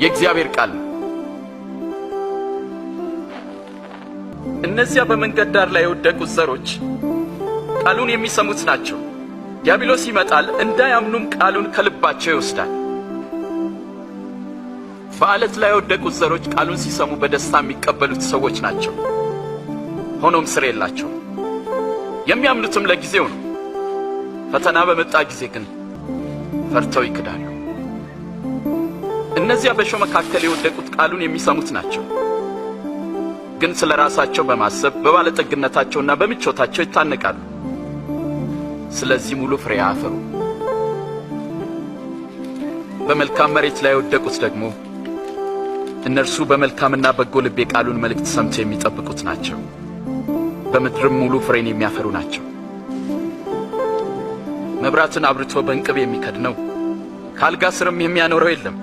የእግዚአብሔር ቃል ነው። እነዚያ በመንገድ ዳር ላይ የወደቁት ዘሮች ቃሉን የሚሰሙት ናቸው። ዲያብሎስ ይመጣል፣ እንዳያምኑም ቃሉን ከልባቸው ይወስዳል። በዓለት ላይ የወደቁት ዘሮች ቃሉን ሲሰሙ በደስታ የሚቀበሉት ሰዎች ናቸው። ሆኖም ስር የላቸውም። የሚያምኑትም ለጊዜው ነው። ፈተና በመጣ ጊዜ ግን ፈርተው ይክዳሉ። እነዚያ በእሾህ መካከል የወደቁት ቃሉን የሚሰሙት ናቸው። ግን ስለ ራሳቸው በማሰብ በባለጠግነታቸውና በምቾታቸው ይታነቃሉ። ስለዚህ ሙሉ ፍሬ አያፈሩም። በመልካም መሬት ላይ የወደቁት ደግሞ እነርሱ በመልካምና በጎ ልብ የቃሉን መልእክት ሰምተው የሚጠብቁት ናቸው። በምድርም ሙሉ ፍሬን የሚያፈሩ ናቸው። መብራትን አብርቶ በእንቅብ የሚከድነው ከአልጋ ስርም የሚያኖረው የለም።